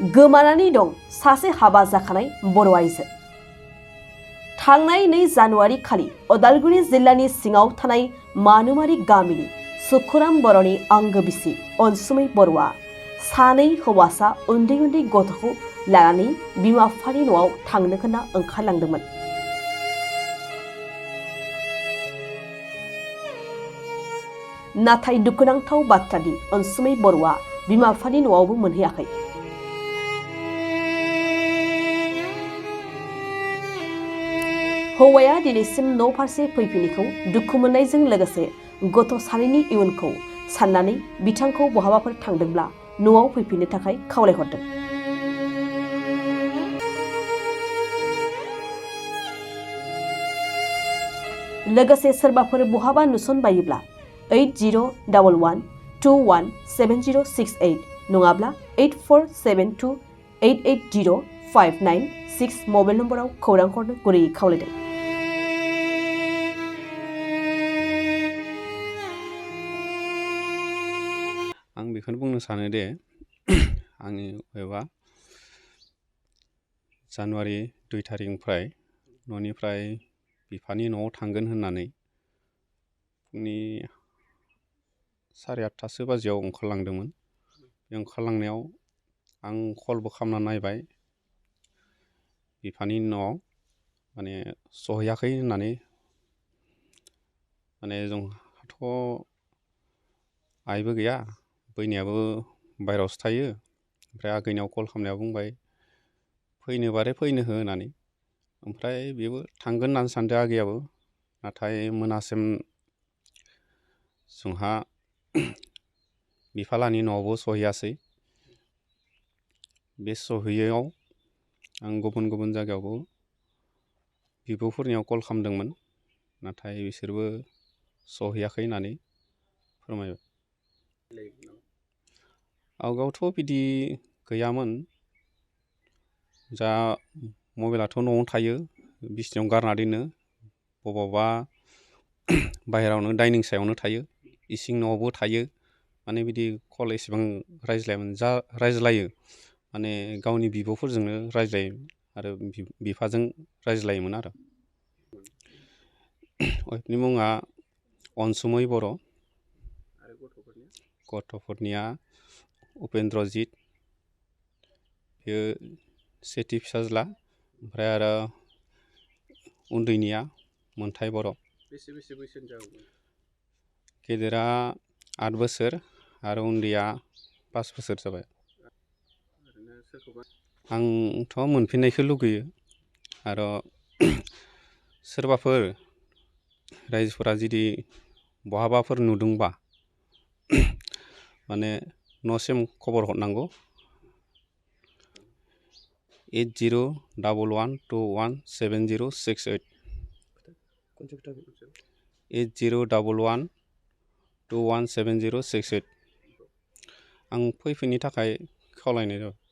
गोमानानै दं सासे हाबा जाखानाय बर' आइजो। थांनाय 2 जानुवारि खालि उदालगुरि जिल्लानि सिङाव थानाय मानुमारि गामिनि सुखुराम बर'नि आंगो बिसि अनसुमै बर'आ सानै हौवासा उन्दै उन्दै गथ'खौ लानानै बिमा बिफानि न'आव थांनो होनना ओंखारलांदोंमोन। नाथाय दुखुनांथाव बाथ्रादि अनसुमै बर'आ बिमा बिफानि न'आवबो मोनहैयाखै। हौवाया दिनैसिम न' फारसे फैफिनिखौ दुखु मोननायजों लोगोसे गथ' सानैनि इयुनखौ साननानै बिथांखौ बहाबाफोर थांदोंब्ला न'आव फैफिननो थाखाय खावलायहरदों। लोगोसे सोरबाफोर बहाबा नुसनबायोब्ला 8011217068 नङाब्ला 8472880596 मबाइल नम्बराव खौरां हरनो गुरैयै खावलायदों। आं बेखौनो बुंनो सानो दे आंनि एबा जानुवारि 2 तारिखनिफ्राय न'निफ्राय बिफानि न'आव थांगोन होननानै फुंनि 8:30 बाजियाव ओंखारलांदोंमोन। बे ओंखारलांनायाव आं कलबो खालामना नायबाय बिफानि न'आव माने सहैयाखै होननानै माने जोंहाथ' आइबो गैया बैनियाबो बायहेरायावसो थायो। ओमफ्राय आगैनियाव कल खालामनायाव बुंबाय फैनो बारे फैनो हो होननानै। ओमफ्राय बेबो थांगोन होननानै सानदों आगैयाबो। नाथाय मोनासिम जोंहा बिफालानि न'आवबो सहैयासै। बे सहैयैयाव आं गुबुन गुबुन जायगायावबो बिब'फोरनियाव कल खालामदोंमोन। नाथाय बिसोरबो सहैयाखै होननानै फोरमायबाय। आवगायावथ' बिदि गैयामोन। जा मबाइलाथ' न'आवनो थायो बिसिनायाव गारना दोनो बबावबा बाहेरायावनो डाइनिं सायावनो थायो इसिं न'आवबो थायो। माने बिदि कल एसेबां रायज्लायामोन। जा रायज्लायो माने गावनि बिब'फोरजोंनो रायज्लायो आरो बिफाजों रायज्लायोमोन आरो। वाइफनि मुङा अनसुमै बर'। गथ'फोरनिया उपेन्द्रजित बेयो सेथि फिसाज्ला। ओमफ्राय आरो उन्दैनिया मोन्थाय बर'। बेसे बैसोनि जागौमोन? गेदेरा 8 बोसोर आरो उन्दैया 5 बोसोर जाबाय। आंथ' मोनफिननायखौ लुगैयो आरो सोरबाफोर रायजोफोरा जुदि बहाबाफोर नुदोंबा माने न'सिम खबर हरनांगौ। 8011217068 8011217068 आं फैफिननो थाखाय खावलायनाय जाबाय।